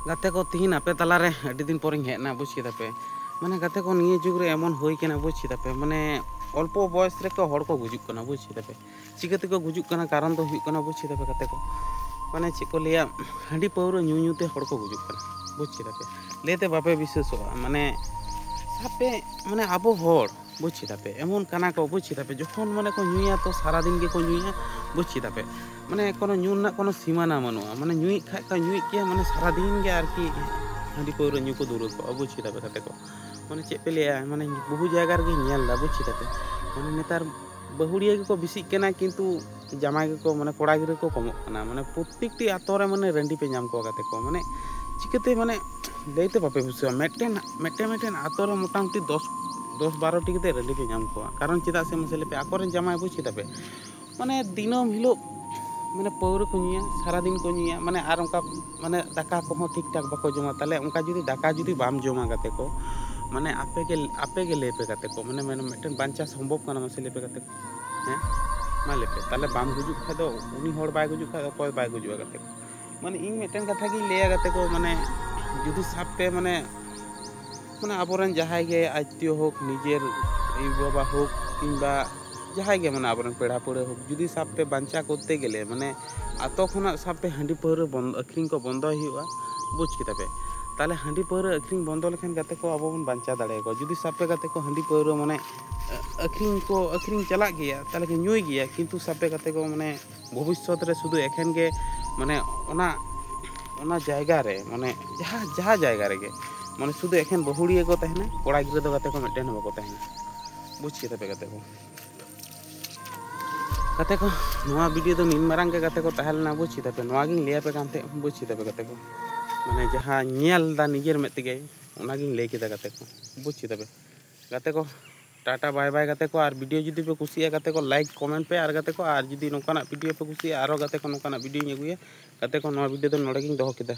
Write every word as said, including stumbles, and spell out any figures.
ᱜᱟᱛᱮ ᱠᱚ, ᱛᱤᱦᱤᱧ ᱟᱯᱮ ᱛᱟᱞᱟᱨᱮ ᱟᱹᱰᱤ ᱫᱤᱱ ᱯᱚᱨᱮᱧ ᱦᱮᱡ ᱮᱱᱟ, ᱵᱩᱡᱽ ᱠᱮᱫᱟ ᱯᱮ᱾ ᱢᱟᱱᱮ ᱜᱟᱛᱮ ᱠᱚ, ᱱᱤᱭᱟᱹ ᱡᱩᱜᱽ ᱨᱮ ᱮᱢᱚᱱ ᱦᱩᱭ ᱠᱟᱱᱟ, ᱵᱩᱡᱽ ᱠᱮᱫᱟ ᱯᱮ, ᱢᱟᱱᱮ ᱚᱞᱯᱚ ᱵᱚᱭᱚᱥ ᱨᱮᱠᱚ ᱦᱚᱲ ᱠᱚ ᱜᱩᱡᱩᱜ ᱠᱟᱱᱟ, ᱵᱩᱡᱽ ᱠᱮᱫᱟ ᱯᱮ᱾ ᱪᱤᱠᱟᱹ ᱛᱮᱠᱚ ᱜᱩᱡᱩᱜ ᱠᱟᱱᱟ, ᱠᱟᱨᱚᱱ ᱫᱚ ᱦᱩᱭᱩᱜ ᱠᱟᱱᱟ, ᱵᱩᱡᱽ ᱠᱮᱫᱟ ᱯᱮ ᱜᱟᱛᱮ ᱠᱚ, ᱢᱟᱱᱮ ᱪᱮᱫ ᱠᱚ ᱞᱟᱹᱭᱟ, ᱦᱟᱺᱰᱤ ᱯᱟᱹᱣᱨᱟᱹ ᱧᱩ ᱧᱩ ᱛᱮ ᱦᱚᱲ ᱠᱚ ᱜᱩᱡᱩᱜ ᱠᱟᱱᱟ, ᱵᱩᱡᱽ ᱠᱮᱫᱟ ᱯᱮ᱾ ᱞᱟᱹᱭᱛᱮ ᱵᱟᱯᱮ ᱵᱤᱥᱣᱟᱹᱥᱚᱜᱼᱟ, ᱢᱟᱱᱮ ᱥᱟᱵ ᱯᱮ, ᱢᱟᱱᱮ ᱟᱵᱚ ᱦᱚᱲ, ᱵᱩᱡᱽ ᱠᱮᱫᱟ ᱯᱮ, ᱮᱢᱚᱱ ᱠᱟᱱᱟ ᱠᱚ, ᱵᱩᱡᱽ ᱠᱮᱫᱟ ᱯᱮ, ᱡᱚᱠᱷᱚᱱ ᱢᱟᱱᱮ ᱠᱚ ᱧᱩᱭᱟ ᱛᱚ ᱥᱟᱨᱟᱫᱤᱱ ᱜᱮᱠᱚ ᱧᱩᱭᱟ, ᱵᱩᱡᱽ ᱠᱮᱫᱟ ᱯᱮ᱾ ᱢᱟᱱᱮ ᱠᱳᱱᱳ ᱧᱩ ᱨᱮᱱᱟᱜ ᱠᱳᱱᱳ ᱥᱤᱢᱟᱱᱟ ᱵᱟᱹᱱᱩᱜᱼᱟ, ᱢᱟᱱᱮ ᱧᱩᱭᱮᱫ ᱠᱷᱟᱡ ᱠᱚ ᱧᱩᱭᱮᱫ ᱜᱮᱭᱟ, ᱢᱟᱱᱮ ᱥᱟᱨᱟᱫᱤᱱ ᱜᱮ ᱟᱨᱠᱤ ᱦᱟᱺᱰᱤ ᱯᱟᱹᱣᱨᱟᱹ ᱧᱩ ᱠᱚ ᱫᱷᱩᱨᱟᱹᱣ ᱠᱚᱜᱼᱟ, ᱵᱩᱡᱽ ᱠᱮᱫᱟ ᱯᱮ ᱜᱟᱛᱮ ᱠᱚ᱾ ᱢᱟᱱᱮ ᱪᱮᱫ ᱯᱮ ᱞᱟᱹᱭᱟ, ᱢᱟᱱᱮ ᱵᱚᱦᱩ ᱡᱟᱭᱜᱟ ᱨᱮᱜᱮᱧ ᱧᱮᱞ ᱮᱫᱟ, ᱵᱩᱡᱽ ᱠᱮᱫᱟ ᱯᱮ᱾ ᱢᱟᱱᱮ ᱱᱮᱛᱟᱨ ᱵᱟᱹᱦᱩᱲᱤᱭᱟᱹ ᱜᱮᱠᱚ ᱵᱮᱥᱤᱜ ᱠᱟᱱᱟ, ᱠᱤᱱᱛᱩ ᱡᱟᱢᱟᱭ ᱜᱮᱠᱚ, ᱢᱟᱱᱮ ᱠᱚᱲᱟ ᱜᱤᱫᱽᱨᱟᱹ ᱠᱚ ᱠᱚᱢᱚᱜ ᱠᱟᱱᱟ᱾ ᱢᱟᱱᱮ ᱯᱨᱚᱛᱮᱠᱴᱤ ᱟᱛᱳ ᱨᱮ ᱢᱟᱱᱮ ᱨᱟᱺᱰᱤ ᱯᱮ ᱧᱟᱢ ᱠᱚᱣᱟ ᱜᱟᱛᱮ ᱠᱚ, ᱢᱟᱱᱮ ᱪᱤᱠᱟᱹᱛᱮ, ᱢᱟᱱᱮ ᱞᱟᱹᱭᱛᱮ ᱵᱟᱯᱮ ᱵᱩᱡᱷᱟᱹᱣᱟ᱾ ᱢᱤᱫᱴᱮᱱ ᱢᱤᱫᱴᱮᱱ ᱢᱤᱫᱴᱮᱱ ᱟᱛᱳ ᱨᱮ ᱢᱚᱴᱟᱢᱩᱴᱤ ᱫᱚᱥ ᱫᱚᱥ ᱵᱟᱨᱚ ᱴᱤ ᱠᱟᱛᱮ ᱨᱟᱺᱰᱤ ᱯᱮ ᱧᱟᱢ ᱠᱚᱣᱟ᱾ ᱠᱟᱨᱚᱱ ᱪᱮᱫᱟᱜ ᱥᱮ ᱢᱟᱥᱮ ᱞᱟᱹᱭ ᱯᱮ, ᱟᱠᱚᱨᱮᱱ ᱡᱟᱢᱟᱭ, ᱵᱩᱡᱽ ᱠᱮᱫᱟ ᱯᱮ, ᱢᱟᱱᱮ ᱫᱤᱱᱟᱹᱢ ᱦᱤᱞᱳᱜ ᱢᱟᱱᱮ ᱯᱟᱹᱣᱨᱟᱹ ᱠᱚ ᱧᱩᱭᱟ, ᱥᱟᱨᱟᱫᱤᱱ ᱠᱚ ᱧᱩᱭᱟ, ᱢᱟᱱᱮ ᱟᱨ ᱚᱱᱠᱟ ᱢᱟᱱᱮ ᱫᱟᱠᱟ ᱠᱚᱦᱚᱸ ᱴᱷᱤᱠ ᱴᱷᱟᱠ ᱵᱟᱠᱚ ᱡᱚᱢᱟ᱾ ᱛᱟᱦᱚᱞᱮ ᱚᱱᱠᱟ ᱡᱩᱫᱤ ᱫᱟᱠᱟ ᱡᱩᱫᱤ ᱵᱟᱢ ᱡᱚᱢᱟ ᱜᱟᱛᱮ ᱠᱚ, ᱢᱟᱱᱮ ᱟᱯᱮ ᱜᱮ ᱟᱯᱮ ᱜᱮ ᱞᱟᱹᱭ ᱯᱮ ᱜᱟᱛᱮ ᱠᱚ, ᱢᱟᱱᱮ ᱢᱮᱱ ᱢᱤᱫᱴᱮᱱ ᱵᱟᱧᱪᱟᱣ ᱥᱚᱢᱵᱷᱚᱵ ᱠᱟᱱᱟ ᱢᱟᱥᱮ ᱞᱟᱹᱭ ᱯᱮ ᱜᱟᱛᱮ ᱠᱚ? ᱦᱮᱸ, ᱢᱟ ᱞᱟᱹᱭ ᱯᱮ᱾ ᱛᱟᱦᱚᱞᱮ ᱵᱟᱢ ᱜᱩᱡᱩᱜ ᱠᱷᱟᱡ ᱫᱚ, ᱩᱱᱤ ᱦᱚᱲ ᱵᱟᱭ ᱜᱩᱡᱩᱜ ᱠᱷᱟᱡ ᱫᱚ ᱚᱠᱚᱭ ᱵᱟᱭ ᱜᱩᱡᱩᱜᱼᱟ ᱜᱟᱛᱮ ᱠᱚ? ᱢᱟᱱᱮ ᱤᱧ ᱢᱤᱫᱴᱮᱱ ᱠᱟᱛᱷᱟ ᱜᱤᱧ ᱞᱟᱹᱭᱟ ᱜᱟᱛᱮ ᱠᱚ, ᱢᱟᱱᱮ ᱡᱩᱫᱤ ᱥᱟᱵ ᱯᱮ, ᱢᱟᱱᱮ ᱢᱟᱱᱮ ᱟᱵᱚᱨᱮᱱ ᱡᱟᱦᱟᱸᱭ ᱜᱮ ᱟᱛᱛᱤᱭᱚ ᱦᱳᱠ, ᱱᱤᱡᱮᱨ ᱟᱭᱳ ᱵᱟᱵᱟ ᱦᱳᱠ, ᱠᱤᱝᱵᱟ ᱡᱟᱦᱟᱸᱭ ᱜᱮ, ᱢᱟᱱᱮ ᱟᱵᱚᱨᱮᱱ ᱯᱮᱲᱟ ᱯᱟᱹᱲᱦᱟᱹ ᱦᱳᱠ, ᱡᱩᱫᱤ ᱥᱟᱵ ᱯᱮ ᱵᱟᱧᱪᱟᱣ ᱠᱚᱨᱛᱮ ᱜᱮᱞᱮ, ᱢᱟᱱᱮ ᱟᱛᱳ ᱠᱷᱚᱱᱟᱜ ᱥᱟᱵ ᱯᱮ ᱦᱟᱺᱰᱤ ᱯᱟᱹᱣᱨᱟᱹ ᱵᱚᱱᱫᱚ, ᱟᱹᱠᱷᱨᱤᱧ ᱠᱚ ᱵᱚᱱᱫᱚᱭ ᱦᱩᱭᱩᱜᱼᱟ, ᱵᱩᱡᱽ ᱠᱮᱫᱟ ᱯᱮ᱾ ᱛᱟᱦᱚᱞᱮ ᱦᱟᱺᱰᱤ ᱯᱟᱹᱣᱨᱟᱹ ᱟᱹᱠᱷᱨᱤᱧ ᱵᱚᱱᱫᱚ ᱞᱮᱠᱷᱟᱱ ᱜᱟᱛᱮ ᱠᱚ ᱟᱵᱚ ᱵᱚᱱ ᱵᱟᱧᱪᱟᱣ ᱫᱟᱲᱮᱭᱟᱠᱚᱣᱟ᱾ ᱡᱩᱫᱤ ᱥᱟᱵ ᱯᱮ ᱜᱟᱛᱮ ᱠᱚ ᱦᱟᱺᱰᱤ ᱯᱟᱹᱣᱨᱟᱹ ᱢᱟᱱᱮ ᱟᱹᱠᱷᱨᱤᱧ ᱠᱚ ᱟᱹᱠᱷᱨᱤᱧ ᱪᱟᱞᱟᱜ ᱜᱮᱭᱟ, ᱛᱟᱦᱚᱞᱮ ᱠᱚ ᱧᱩᱭ ᱜᱮᱭᱟ, ᱠᱤᱱᱛᱩ ᱥᱟᱵ ᱯᱮ ᱜᱟᱛᱮ ᱠᱚ, ᱢᱟᱱᱮ ᱵᱷᱚᱵᱤᱥᱥᱚᱛ ᱨᱮ ᱥᱩᱫᱷᱩ ᱮᱠᱷᱮᱱ ᱜᱮ, ᱢᱟᱱᱮ ᱚᱱᱟ ᱚᱱᱟ ᱡᱟᱭᱜᱟ ᱨᱮ, ᱢᱟᱱᱮ ᱡᱟᱦᱟᱸ ᱡᱟᱦᱟᱸ ᱡᱟᱭᱜᱟ ᱨᱮᱜᱮ, ᱢᱟᱱᱮ ᱥᱩᱫᱷᱩ ᱮᱠᱷᱮᱱ ᱵᱟᱹᱦᱩᱲᱤᱭᱟᱹ ᱠᱚ ᱛᱟᱦᱮᱱᱟ, ᱠᱚᱲᱟ ᱜᱤᱫᱽᱨᱟᱹ ᱫᱚ ᱜᱟᱛᱮ ᱠᱚ ᱢᱤᱫᱴᱮᱱ ᱦᱚᱸ ᱵᱟᱠᱚ ᱛᱟᱦᱮᱱᱟ, ᱵᱩᱡᱽ ᱠᱮᱫᱟ ᱯᱮ ᱜᱟᱛᱮ ᱠᱚ᱾ ᱜᱟᱛᱮ ᱠᱚ, ᱱᱚᱣᱟ ᱵᱷᱤᱰᱤᱭᱳ ᱫᱚ ᱱᱤᱱ ᱢᱟᱨᱟᱝ ᱜᱮ ᱜᱟᱛᱮ ᱠᱚ ᱛᱟᱦᱮᱸ ᱞᱮᱱᱟ, ᱵᱩᱡᱽ ᱠᱮᱫᱟ ᱯᱮ᱾ ᱱᱚᱣᱟ ᱜᱤᱧ ᱞᱟᱹᱭ ᱟᱯᱮ ᱠᱟᱱ ᱛᱟᱦᱮᱸᱫ, ᱵᱩᱡᱽ ᱠᱮᱫᱟ ᱯᱮ ᱜᱟᱛᱮ ᱠᱚ᱾ ᱢᱟᱱᱮ ᱡᱟᱦᱟᱸ ᱧᱮᱞ ᱫᱟ ᱱᱤᱡᱮᱨ ᱢᱮᱫ ᱛᱮᱜᱮ, ᱚᱱᱟᱜᱤᱧ ᱞᱟᱹᱭ ᱠᱮᱫᱟ ᱜᱟᱛᱮ ᱠᱚ, ᱵᱩᱡᱽ ᱠᱮᱫᱟ ᱯᱮ᱾ ᱜᱟᱛᱮ ᱠᱚ, ᱴᱟᱴᱟ ᱵᱟᱭ ᱵᱟᱭ ᱜᱟᱛᱮ ᱠᱚ᱾ ᱟᱨ ᱵᱷᱤᱰᱤᱭᱳ ᱡᱩᱫᱤ ᱯᱮ ᱠᱩᱥᱤᱭᱟᱜᱼᱟ ᱜᱟᱛᱮ ᱠᱚ, ᱞᱟᱭᱤᱠ ᱠᱚᱢᱮᱱᱴ ᱯᱮ᱾ ᱟᱨ ᱜᱟᱛᱮ ᱠᱚ, ᱟᱨ ᱡᱩᱫᱤ ᱱᱚᱝᱠᱟᱱᱟᱜ ᱵᱷᱤᱰᱤᱭᱳ ᱯᱮ ᱠᱩᱥᱤᱭᱟᱜᱼᱟ, ᱟᱨᱚ ᱜᱟᱛᱮ ᱠᱚ ᱱᱚᱝᱠᱟᱱᱟᱜ ᱵᱷᱤᱰᱤᱭᱳᱧ ᱟᱹᱜᱩᱭᱟ᱾ ᱜᱟᱛᱮ ᱠᱚ, ᱱᱚᱣᱟ ᱵᱷᱤᱰᱤᱭᱳ ᱫᱚ ᱱᱚᱰᱮ ᱜᱤᱧ ᱫᱚᱦᱚ ᱠᱮᱫᱟ᱾